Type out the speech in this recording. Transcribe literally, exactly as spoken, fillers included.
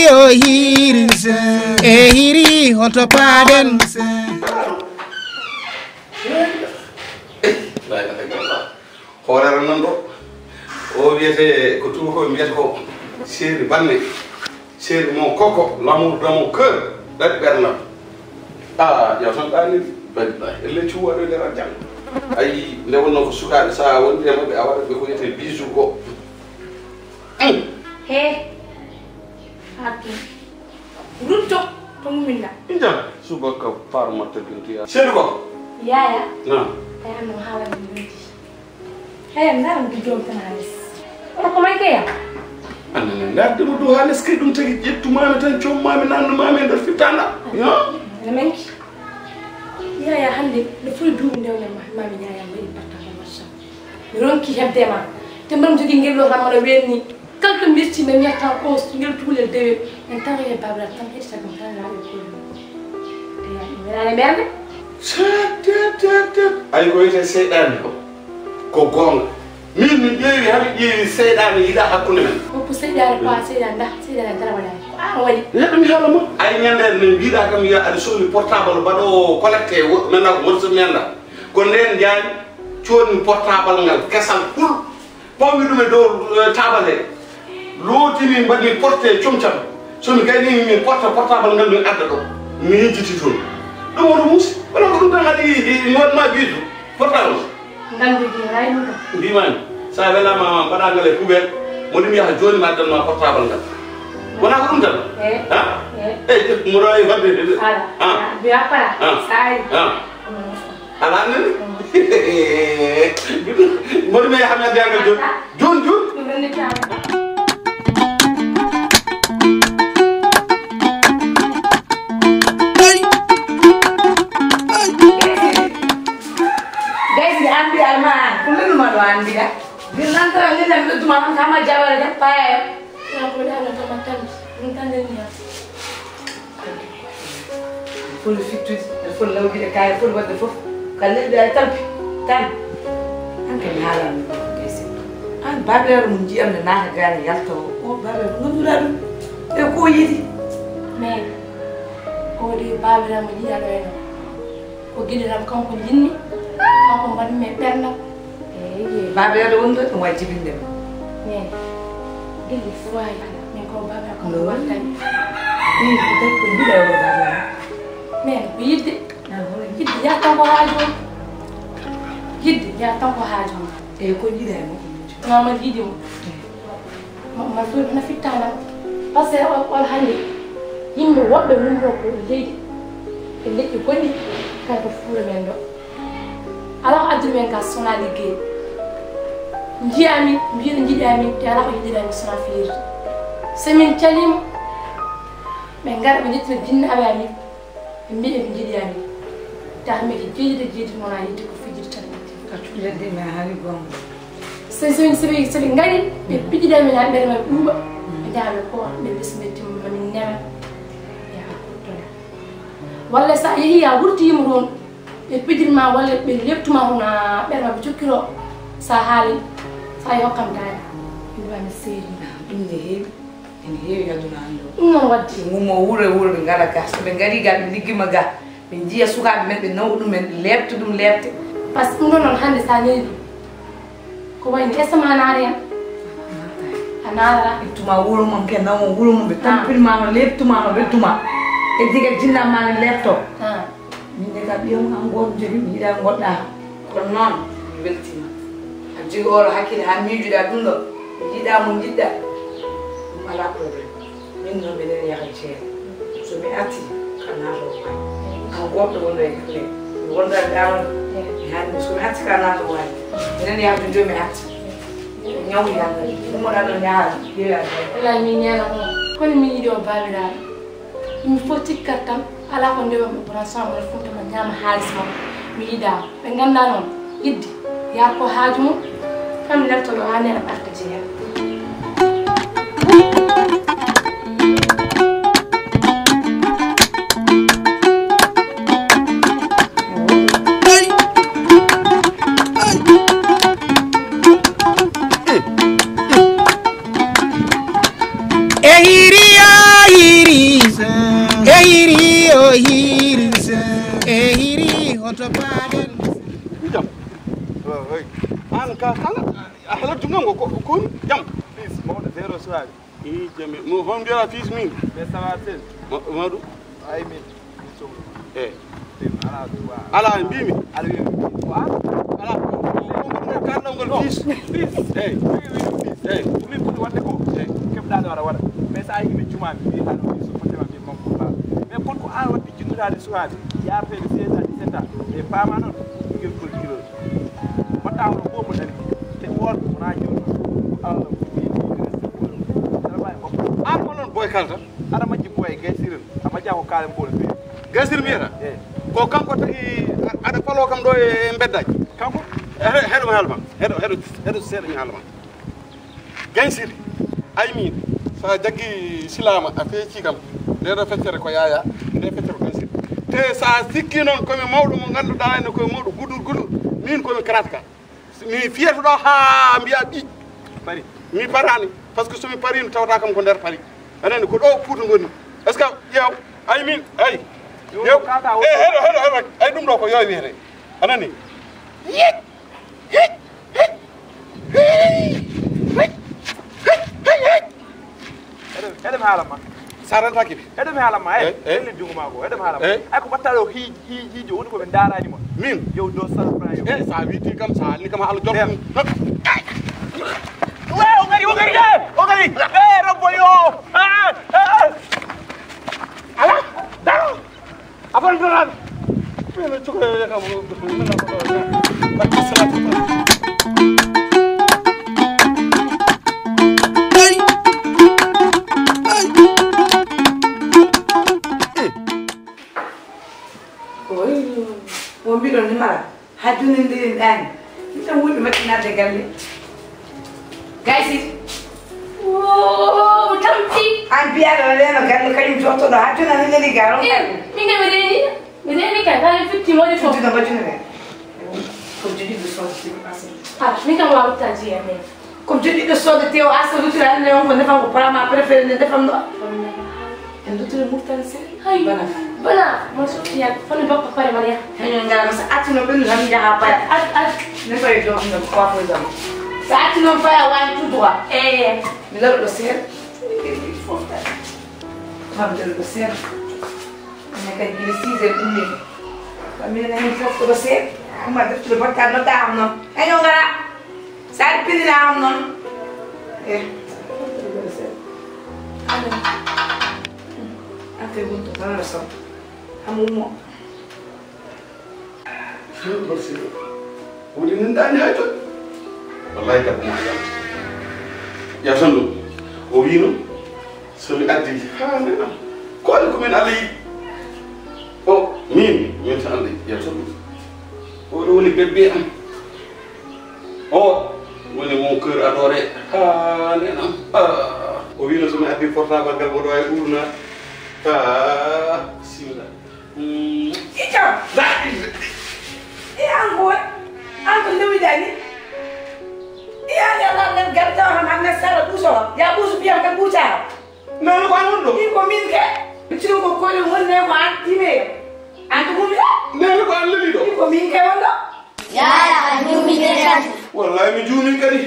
O hiri, e hiri, hoto paaɗen. Hoorere nan ɗo. O wiyete ko tuuko mbiyata ko seeri banne. Seeri mon koko, l'amour de mon cœur. Daɗi ɓernam. Ah, yaw tan ɗaaniri. Wallahi, elle cuuwa ɗo nder aljanna. Ayi, nde wonno ko sukaaɓe, so a wondi e maɓɓe, a waɗat ɓe ko wiyete bisou ko. He. Abdi. Rutto to muminna. Inda, subaka farmata bintu ya. Seeri ko. Yaya. Na. Ay anno haala min binti. Hey, ndaram du jom tan halis. Ono ko may kaya? Annan ngarde mo dow halis kay ɗum tagi ƴettumami tan commami nannumami e nder fittanda. Yo. Ene manki. Yaya hande no foti duuɓi ndewne ma mami yaya mbaɗi battama machallah. Mi ronki hebde ma. Te mbaɗam jogi ngel ɗo tan mbaɗa wenni. Kala to mbirti mi miyata on ngel tuulel dewe. En tawi e babiraɗo tan heɗita ɗum tan laaɓe koyɗum. Eya ɗum welaani ɓernde. Tet tet tet tet. Ay ko wiyetee seyɗaani ko. Ko goonga. Min mi ƴeewi hami ƴeewi seyɗaani yiɗa hakkunde men. Woppu seyɗaani ko a seyɗaani nda seyɗaani dara waɗaani ko an waɗi. Neɗɗo mi haala ma. Ay ñanndeede min mbiɗa kam wiya aɗa sohli portable mbaɗoowo collecté nana ko woni so mi annda. Ko ndeen njaani coodmi portable ngal kesal pul. Pawmi ɗum e dow taabal he, lootimi mbaɗmi porte comcam. So mi gaynii mi porta portable ngal min adda ɗo. Mi yejjiti toon. Ɗum woto muusi. Kono ko ɗum tan haɗi mi waɗma biijo portable. Nganduji ray ɗum ɗo. Mbimami. So a welama ma mbaɗa ngal e poubelle. Mo ɗum yaha jooni mi addanma portable ngal. Wona ko ɗum tan? Ha? Eyi, mo ɗo e wadde de. Ala. Mbiya para. Sa ari. Ala nani? Mboɗo mi yaha mi addi angal joni. Joni joni. Gaysi an mbiya ma ko leluma ɗo an mbiya min nantara min tan ɓedduma on kama jawara jam payayo. Kanko ɗa no tama tan min tan ndenni. Foti fittude, aɗa foti lawƴude kay, aɗa foti waɗde fof. Ka leydi aɗa tampi tan. An kay mi haalanno ɗum ɗo gayse. An babiraɗo mo njiyam ne naata gaari yalta o, o babiraɗo mo ngannduɗaa ɗum. E ko o yiɗi? Mais o de babiraɗo mo jiyaɗo en o. Ko giɗo tan kanko jinmi, kanko mbaɗmi e ɓernam. Eyi, baaba yalla wonde ɗum wawi jibinde ma. Min gilli fof wawi min ko baaba ko wattani. Min ko tawi ko jiɗa o baaba. Min ko yidde. Yidde yaa tan ko haaju on. Yidde yaa tan ko haaju on. Eyi ko jiɗa e makko. Mama yiɗi mo. Mama ɗum ena fittaanam. Par ce que on on hannde yimɓe woɓɓe wumro ko leydi e leƴƴi goɗɗi kala ko fuura men ɗo. Alaa ko addiri men ga sona liggey. Njiyaa min mbiya no njiɗaa min te alaa ko yiɗiraa min sona fiyirde. So min calii mo ɓe ngara ɓe njettina jinnaaɓe amin. Ɓe mbiya ɓe njiɗi amin. Tax meke jeeɗiɗo jeeɗiɗo wona yidde ko fijiri tan yidde. Ka cuuɗi ladde men haali gonga. So so so ɓe so ɓe ngari ɓe pijida men ha ɓere men ɓuuɓa. Ɓe njaha ɓe ko ɓe lesi ɓe timma min nema. Ya kuttoya. Walla sa yehi ya wurti yimo toon ɓe pijirma walla ɓe leptuma hono ɓere ma ɓe jokkiro sa haali sa yokkam daani. Ɗum mi seeri. Ɗum ne heewi. Ene heewi aduna hannde o. Ɗum noon waɗde. Ɓe ngummoo wuro e wuro ɓe ngara ga. So ɓe ngarii ga ɓe liggima ga. Ɓe njiya sukaaɓe men ɓe nawa ɗum en leeɓta ɗum leeɓte. Par ce que ɗum ɗo noon hannde so a neeɓii ko wayi no est ce que ma naata heen? A naatataa. Ittuma wuro mon ke nawa wuro mum ɓe tampinma no leeɓtuma no ɓedduma. E diga jinnam ma ne leeɓtoo. Min de ka ɓiyam an gooto jogi mi yiɗa goɗɗa. Kono noon mi weltima. Aɗa jogi oɗo hakkille haa miijoɗa ɗum ɗo. Mi yiɗa mo jiɗɗa. Ɗum alaa problème. Min noon mbeɗen yaha jeere. So mi arti ka naata o wawi. An goɗɗo wonɗo e galle. Mi wonda e ɗaano. Mi hannde so mi arti ka naata o wawi. Minen yaha to jomi arti. Ñawu yalla. Ɗum o ɗaɗo ñaara. Yeeya. Wala mi ñaana mo. Kono mi yiɗi o baabiraaɗo. Ɗum fof cikkat tan alaa ko ndewanmi ko tan so amana fumta ma ñaama haalis ma mi yiɗaa ɓe nganndaa noon yidde yaar ko haaju mum kam leltoɗo haa neɗa ɓarka jeeya E hiriya Hiri, e hiri, o hiri, e hiri, hoto paaɗen. Jam. An ka kala a hela dungal ngo ko ko jam. Please, mawɗo zéro soirée. I jam. Mo hon mbiya fils min. Mais ça va, sel. Mawɗo. Ay min. Eh. Ala mbimi. Ala mbimi. Ala. Kalɗo ngol fils. Fils. Eh. Eh. Min ɓuri waɗde ko. Eh. Keɓɗaade waɗa waɗa. Mais so a yii mi jumaami, mi wiyataa ɗum fils, so fotema mi manque pas. Mais kon ko an waɗde jinnodaade sukaade, yaarteede seize ans, dix-sept ans. E paama noon, ɓinngel kol kilo. Mbaɗɗa hono fof mo dañi. Te woon wonaa jooɗo. Ko Allah ko ɓeydi. An ko noon boy kalta. Aɗa majji boy gay sirin. A majja ko kaalen boole ɓe. Gasir mbiyata. Eh. Ko kanko tagi a- aɗa falo kam ɗo e mbeddaji. Kanko? Heɗo heɗo mi haalma. Heɗo heɗo heɗo seeɗa mi haalma. Gansiri. Ay min. Sa jaggi silama a feeci kam. Nde ɗo feccere ko yaya. Nde feccere ko gansiri. Te sa sikki noon komi mawɗo mo ngannduɗaa ene koye mawɗo gudur gudur. Min komi karatka. Mi fiyata ɗo haa mbiya ɓi. Pari. Mi parani. Parce que so mi parini tawata kam ko nder pari. Anani ko ɗo puuta ngoni. Est-ce que ƴeew? Ay min ay. Ƴeew. Kaka o- Eh, heɗo heɗo heɗo. Ay ɗum ɗo ko yo wiyete. Anani. Yit. Hit. Hit. Hit. Hit. Hit. Hit. Hit. Heɗo heɗo mi haala ma. Sa rentaki ɓe. Heɗo mi haala ma. Eh, Eh, eh. Ellen jungo ma ko. Heɗo mi haala ma. Eh. Ay ko battaɗo hi hi hijo woni ko ɓe darani ma. Min. Yow do salfra yow. Eh, sa witi kam sa alni kam haala jom. Dem. Wa o gari o gari eh o gari eh robbo yo. Ah ah. Ala. Daro. Afan doran. Min cuka yo kam. Min ko. Barki salatu. Oy, won mbiɗon ni mara. Hajjunde ndiri ɗani. Mita woni mati nadde galle. Gaysi. Woo, tampi. An biyaɗo reno galle kañum jottoɗo hajjuna ni neli garo. Eh, min kam mi reni. Mi reni ka kala fitti moni fof. Fitti no bajjuna ne. Ko jogiɗo sodo tiro asal. Ah, min kam wa rutta jiya men. Comme jogiɗo sodo tew asal rutira ande on ko nefan ko parama préféré ne defan ɗo. En duttore murtani se. Hay. Bana. Bana. Mo so ya fami bappa pare mariya. Hanyo ngara sa atino ben lam ya ha pare. At at. Ne fay do no ko ko dam. Sa atino faya wani tout droit. Eh. Mi laro do ser. Fofta. Fam de do ser. Ne kay gila six heures ɗum ni. Kam minen hen fof ko ɗo seeɗa. Kuma deftude bakkar no ɗa am noon. Kañum ngara. Sa ari pinina am noon. Eh. Ante wonto tan no sam. Amumo. Woni min ɗaani hay toon. Wallahi kam mo yam. Yatan ɗum. O wiino. So mi addi haa nde am ko waɗi ko min Allah yiɗi. O min min tan Allah yiɗi yalta ɗum. Oɗo woni bébé am. O woni mon cœur adoré haa nde am. Ah, o wiino so mi addi portable ngal mboɗo wawi urna. Ah, simna. Ita. Daɗi. E an ko an ko ndewi dani. E an ya lan nan garta han an sara buso ya busu biya kan buta. Nana ko an wonɗo? Ɗin ko min ke. Tino ko koyɗe wonde ko an ime. An ko mum ya. Nana ko an leli ɗo? Ɗin ko min ke wonɗo. Yaya, a juumike kadi. Wallahi mi juumin kadi.